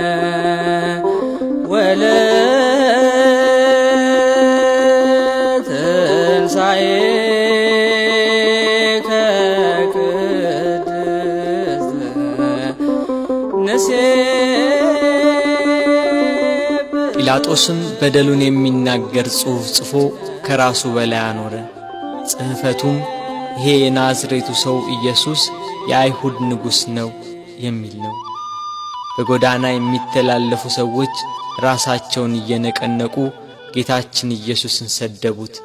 ወለትንሣኤከ ቅድስት ንሴብሕ። ጲላጦስም በደሉን የሚናገር ጽሑፍ ጽፎ ከራሱ በላይ አኖረ። ጽሕፈቱም ይሄ የናዝሬቱ ሰው ኢየሱስ የአይሁድ ንጉሥ ነው የሚል ነው። በጎዳና የሚተላለፉ ሰዎች ራሳቸውን እየነቀነቁ ጌታችን ኢየሱስን ሰደቡት።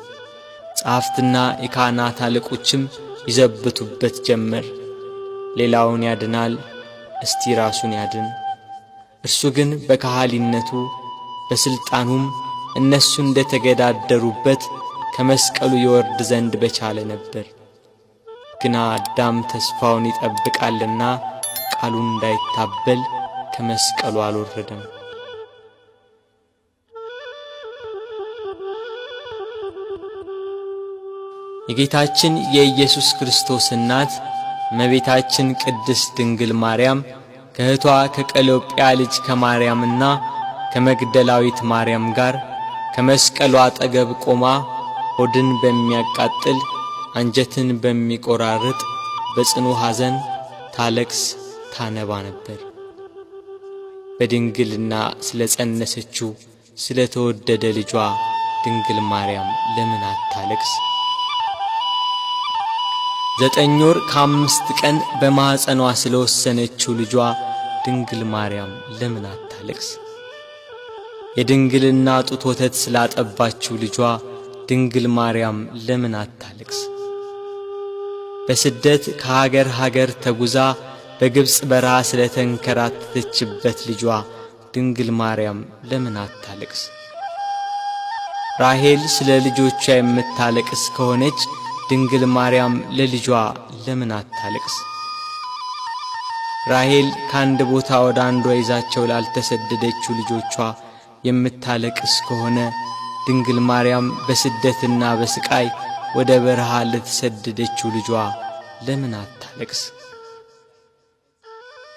ጸሐፍትና የካህናት አለቆችም ይዘብቱበት ጀመር። ሌላውን ያድናል፣ እስቲ ራሱን ያድን። እርሱ ግን በካህሊነቱ በስልጣኑም እነሱ እንደተገዳደሩበት ከመስቀሉ ይወርድ ዘንድ በቻለ ነበር። ግና አዳም ተስፋውን ይጠብቃልና ቃሉን እንዳይታበል ከመስቀሉ አልወረደም። የጌታችን የኢየሱስ ክርስቶስ እናት እመቤታችን ቅድስት ድንግል ማርያም ከእህቷ ከቀሎጵያ ልጅ ከማርያምና ከመግደላዊት ማርያም ጋር ከመስቀሉ አጠገብ ቆማ ሆድን በሚያቃጥል አንጀትን በሚቆራርጥ በጽኑ ሐዘን ታለቅስ ታነባ ነበር። በድንግልና ስለ ጸነሰችው ስለ ተወደደ ልጇ ድንግል ማርያም ለምን አታለቅስ? 9 ወር ከ5 ቀን በማኅፀኗ ስለወሰነችው ልጇ ድንግል ማርያም ለምን አታለቅስ? የድንግልና ጡት ወተት ስላጠባችው ልጇ ድንግል ማርያም ለምን አታለቅስ? በስደት ከሀገር ሀገር ተጉዛ በግብፅ በረሃ ስለተንከራተተችበት ልጇ ድንግል ማርያም ለምን አታለቅስ? ራሔል ስለ ልጆቿ የምታለቅስ ከሆነች ድንግል ማርያም ለልጇ ለምን አታለቅስ? ራሔል ከአንድ ቦታ ወደ አንዷ ይዛቸው ላልተሰደደችው ልጆቿ የምታለቅስ ከሆነ ድንግል ማርያም በስደትና በስቃይ ወደ በረሃ ለተሰደደችው ልጇ ለምን አታለቅስ?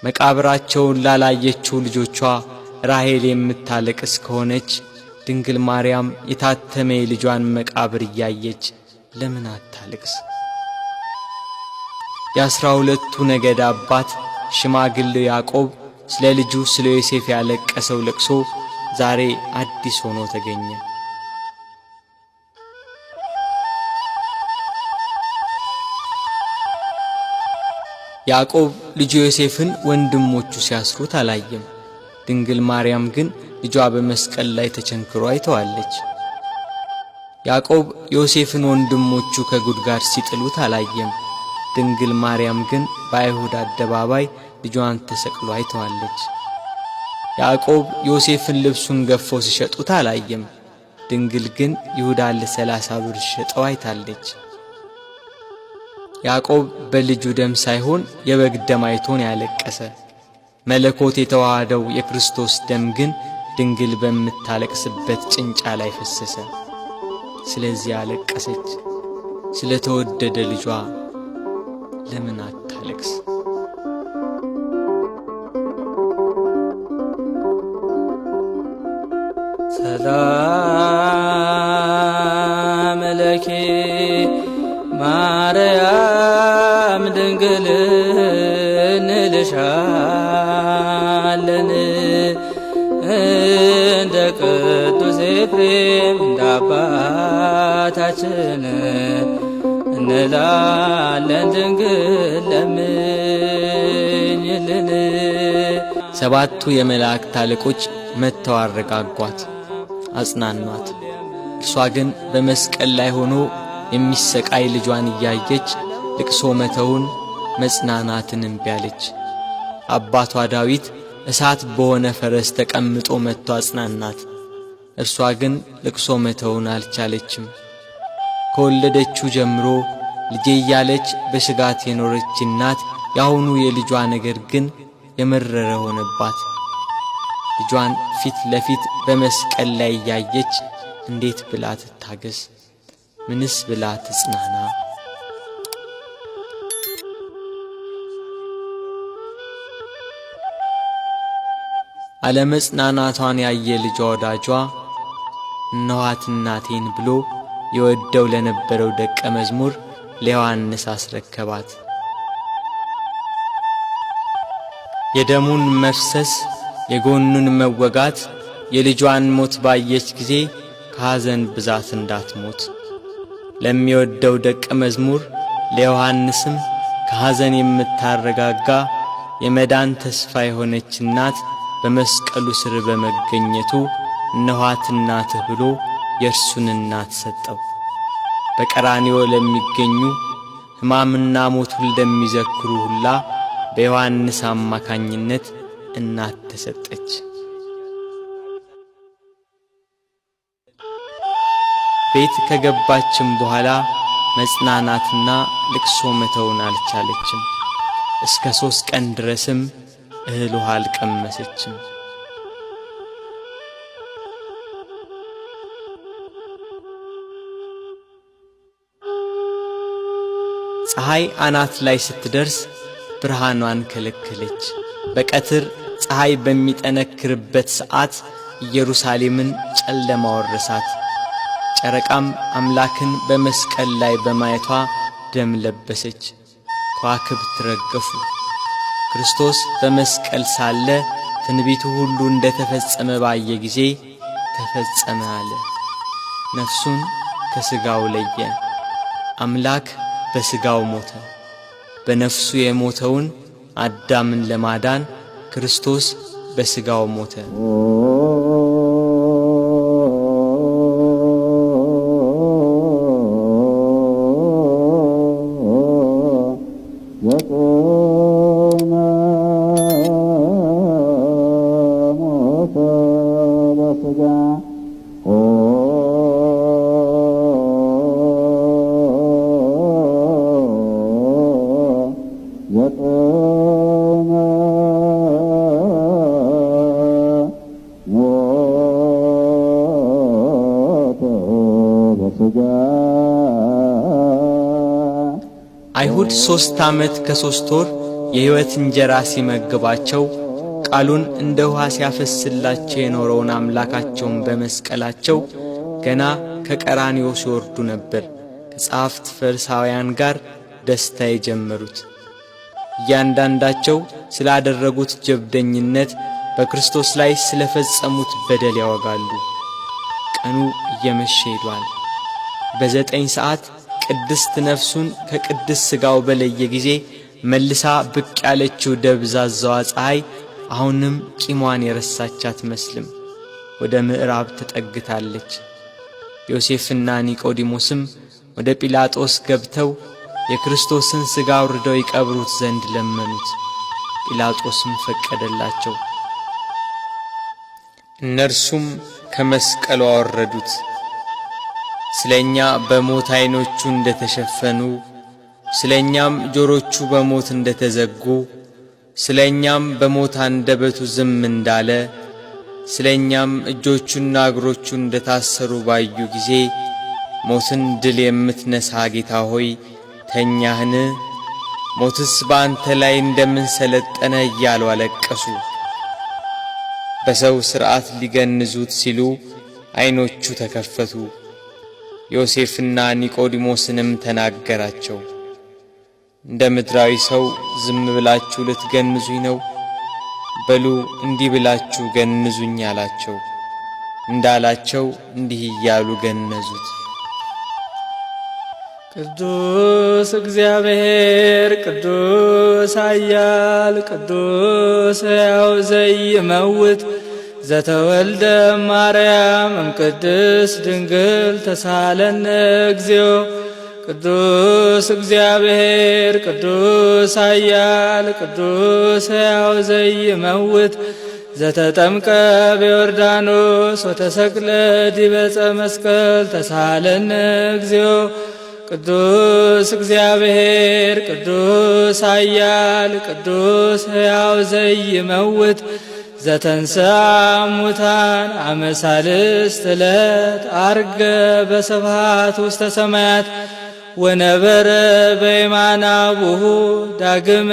መቃብራቸውን ላላየችው ልጆቿ ራሔል የምታለቅስ ከሆነች ድንግል ማርያም የታተመ የልጇን መቃብር እያየች ለምን አታለቅስ? የ12ቱ ነገድ አባት ሽማግሌው ያዕቆብ ስለ ልጁ ስለ ዮሴፍ ያለቀሰው ለቅሶ ዛሬ አዲስ ሆኖ ተገኘ። ያዕቆብ ልጁ ዮሴፍን ወንድሞቹ ሲያስሩት አላየም። ድንግል ማርያም ግን ልጇ በመስቀል ላይ ተቸንክሮ አይተዋለች። ያዕቆብ ዮሴፍን ወንድሞቹ ከጉድጓድ ሲጥሉት አላየም። ድንግል ማርያም ግን በአይሁድ አደባባይ ልጇን ተሰቅሎ አይተዋለች። ያዕቆብ ዮሴፍን ልብሱን ገፈው ሲሸጡት አላየም። ድንግል ግን ይሁዳን ለ30 ብር ሲሸጠው አይታለች። ያዕቆብ በልጁ ደም ሳይሆን የበግ ደም አይቶ ነው ያለቀሰ። መለኮት የተዋሃደው የክርስቶስ ደም ግን ድንግል በምታለቅስበት ጭንጫ ላይ ፈሰሰ። ስለዚህ አለቀሰች። ስለተወደደ ልጇ ለምን አታለቅስ? ሰላም ለኪ ማርያም ድንግል እንልሻለን እንደ ቅዱስ ኤፍሬም እንደ አባታችን እንላለን ድንግል ለምኝልን። 7ቱ የመላእክት አለቆች መጥተው አረጋጓት፣ አጽናኗት። እርሷ ግን በመስቀል ላይ ሆኖ የሚሰቃይ ልጇን እያየች ልቅሶ መተውን መጽናናትን እምቢ አለች። አባቷ ዳዊት እሳት በሆነ ፈረስ ተቀምጦ መጥቶ አጽናናት። እርሷ ግን ልቅሶ መተውን አልቻለችም። ከወለደችው ጀምሮ ልጄ እያለች በስጋት የኖረች እናት ያሁኑ የልጇ ነገር ግን የመረረ ሆነባት። ልጇን ፊት ለፊት በመስቀል ላይ እያየች እንዴት ብላ ትታገስ? ምንስ ብላ ትጽናና? አለመጽናናቷን ያየ ልጇ ወዳጇ እነኋት እናቴን ብሎ የወደው ለነበረው ደቀ መዝሙር ለዮሐንስ አስረከባት። የደሙን መፍሰስ የጎኑን መወጋት የልጇን ሞት ባየች ጊዜ ከሐዘን ብዛት እንዳትሞት ለሚወደው ደቀ መዝሙር ለዮሐንስም ከሐዘን የምታረጋጋ የመዳን ተስፋ የሆነች እናት በመስቀሉ ስር በመገኘቱ እነኋት እናትህ ብሎ የእርሱን እናት ሰጠው። በቀራንዮ ለሚገኙ ሕማምና ሞቱን ለሚዘክሩ ሁላ በዮሐንስ አማካኝነት እናት ተሰጠች። ቤት ከገባችም በኋላ መጽናናትና ልቅሶ መተውን አልቻለችም። እስከ 3 ቀን ድረስም እህል ውሃ አልቀመሰችም። ፀሐይ አናት ላይ ስትደርስ ብርሃኗን ከለከለች። በቀትር ፀሐይ በሚጠነክርበት ሰዓት ኢየሩሳሌምን ጨለማ ወረሳት። ጨረቃም አምላክን በመስቀል ላይ በማየቷ ደም ለበሰች፣ ከዋክብት ረገፉ። ክርስቶስ በመስቀል ሳለ ትንቢቱ ሁሉ እንደተፈጸመ ባየ ጊዜ ተፈጸመ አለ። ነፍሱን ከሥጋው ለየ። አምላክ በሥጋው ሞተ። በነፍሱ የሞተውን አዳምን ለማዳን ክርስቶስ በሥጋው ሞተ። አይሁድ 3 ዓመት ከ3 ወር የሕይወት እንጀራ ሲመግባቸው፣ ቃሉን እንደ ውኃ ሲያፈስላቸው የኖረውን አምላካቸውን በመስቀላቸው ገና ከቀራንዮ ሲወርዱ ነበር ከጸሐፍት ፈሪሳውያን ጋር ደስታ የጀመሩት። እያንዳንዳቸው ስላደረጉት ጀብደኝነት፣ በክርስቶስ ላይ ስለ ፈጸሙት በደል ያወጋሉ። ቀኑ እየመሸ ሄዷል። በ9 ሰዓት ቅድስት ነፍሱን ከቅድስት ሥጋው በለየ ጊዜ መልሳ ብቅ ያለችው ደብዛዛዋ ፀሐይ አሁንም ቂሟን የረሳች አትመስልም። ወደ ምዕራብ ተጠግታለች። ዮሴፍና ኒቆዲሞስም ወደ ጲላጦስ ገብተው የክርስቶስን ሥጋ አውርደው ይቀብሩት ዘንድ ለመኑት። ጲላጦስም ፈቀደላቸው። እነርሱም ከመስቀሉ አወረዱት። ስለ እኛ በሞት ዐይኖቹ እንደ ተሸፈኑ፣ ስለ እኛም ጆሮቹ በሞት እንደ ተዘጉ፣ ስለ እኛም በሞት አንደበቱ ዝም እንዳለ፣ ስለ እኛም እጆቹና እግሮቹ እንደ ታሰሩ ባዩ ጊዜ፣ ሞትን ድል የምትነሣ ጌታ ሆይ፣ ተኛህን? ሞትስ በአንተ ላይ እንደምን ሰለጠነ? እያሉ አለቀሱ። በሰው ሥርዓት ሊገንዙት ሲሉ ዐይኖቹ ተከፈቱ። ዮሴፍና ኒቆዲሞስንም ተናገራቸው። እንደ ምድራዊ ሰው ዝም ብላችሁ ልትገንዙኝ ነው? በሉ፣ እንዲህ ብላችሁ ገንዙኝ አላቸው። እንዳላቸው እንዲህ እያሉ ገነዙት። ቅዱስ እግዚአብሔር፣ ቅዱስ ኃያል፣ ቅዱስ ሕያው ዘኢይመውት፣ ዘተወልደ እማርያም እምቅድስት ድንግል፣ ተሣሃለነ እግዚኦ። ቅዱስ እግዚአብሔር፣ ቅዱስ ኃያል፣ ቅዱስ ሕያው ዘኢይመውት፣ ዘተጠምቀ በዮርዳኖስ ወተሰቅለ ዲበ ዕፀ መስቀል፣ ተሣሃለነ እግዚኦ። ቅዱስ እግዚአብሔር፣ ቅዱስ ኃያል፣ ቅዱስ ሕያው ዘኢይመውት፣ ዘተንሥአ እሙታን አመ ሣልስት ዕለት፣ ዐርገ በስብሐት ውስተ ሰማያት ወነበረ በየማነ አቡሁ፣ ዳግመ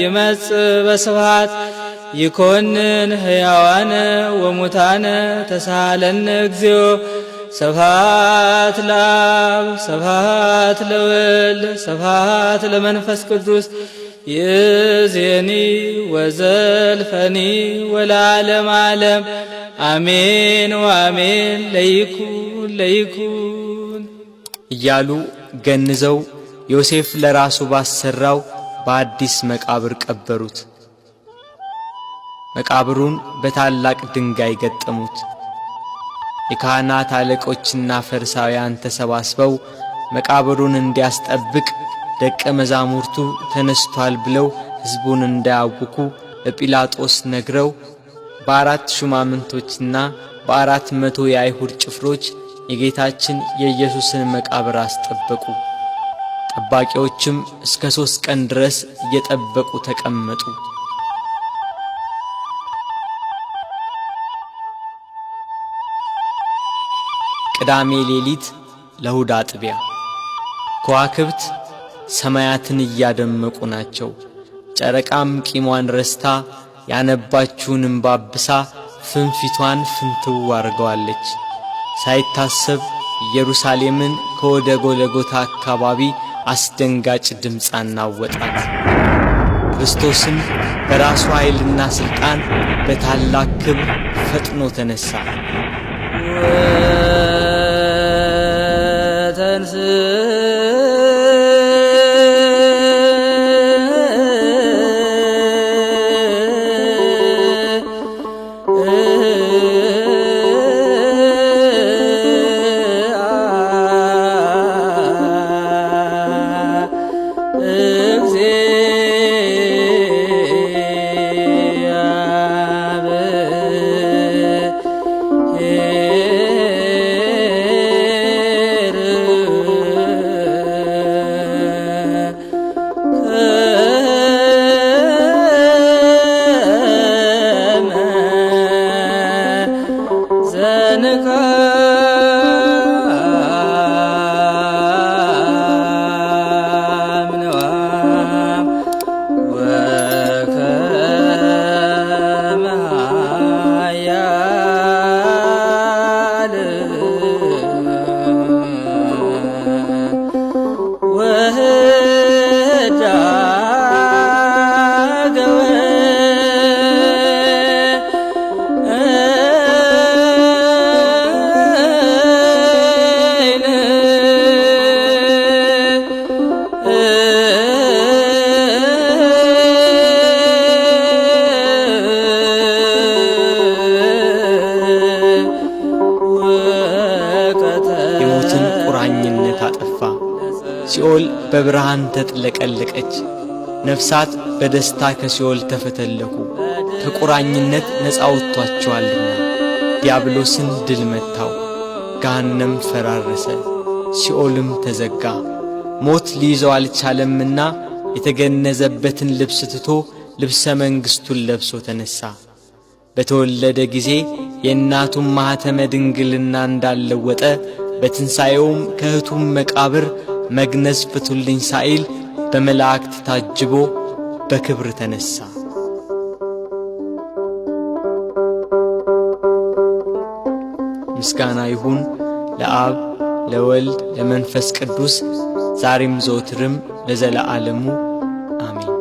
ይመጽእ በስብሐት ይኮንን ሕያዋነ ወሙታነ፣ ተሣሃለነ እግዚኦ። ስብሐት ለአብ፣ ስብሐት ለወልድ፣ ስብሐት ለመንፈስ ቅዱስ፣ ይእዜኒ ወዘልፈኒ ወለዓለመ ዓለም፣ አሜን ወአሜን። ለይኩን ለይኩን እያሉ ገንዘው ዮሴፍ ለራሱ ባሰራው በአዲስ መቃብር ቀበሩት። መቃብሩን በታላቅ ድንጋይ ገጠሙት። የካህናት አለቆችና ፈሪሳውያን ተሰባስበው መቃብሩን እንዲያስጠብቅ፣ ደቀ መዛሙርቱ ተነስቶአል ብለው ሕዝቡን እንዳያውኩ ለጲላጦስ ነግረው፣ በአራት ሹማምንቶችና በ400 የአይሁድ ጭፍሮች የጌታችን የኢየሱስን መቃብር አስጠበቁ። ጠባቂዎችም እስከ 3 ቀን ድረስ እየጠበቁ ተቀመጡ። ቅዳሜ ሌሊት ለእሁድ አጥቢያ ከዋክብት ሰማያትን እያደመቁ ናቸው። ጨረቃም ቂሟን ረስታ ያነባችውን እምባ አብሳ ፍንፊቷን ፍንትው አድርገዋለች። ሳይታሰብ ኢየሩሳሌምን ከወደ ጎልጎታ አካባቢ አስደንጋጭ ድምፅ አናወጣት። ክርስቶስም በራሱ ኃይልና ሥልጣን በታላቅ ክብር ፈጥኖ ተነሣ። ወተንስ ዘንካም በብርሃን ተጥለቀለቀች። ነፍሳት በደስታ ከሲኦል ተፈተለኩ፣ ከቁራኝነት ነፃ ወጥቷቸዋልና። ዲያብሎስን ድል መታው፣ ገሃነም ፈራረሰ፣ ሲኦልም ተዘጋ። ሞት ሊይዘው አልቻለምና የተገነዘበትን ልብስ ትቶ ልብሰ መንግሥቱን ለብሶ ተነሣ። በተወለደ ጊዜ የእናቱን ማኅተመ ድንግልና እንዳልለወጠ በትንሣኤውም ከእህቱም መቃብር መግነዝ ፍቱልኝ ሳይል በመላእክት ታጅቦ በክብር ተነሣ። ምስጋና ይሁን ለአብ ለወልድ ለመንፈስ ቅዱስ ዛሬም ዘወትርም ለዘለዓለሙ አሜን።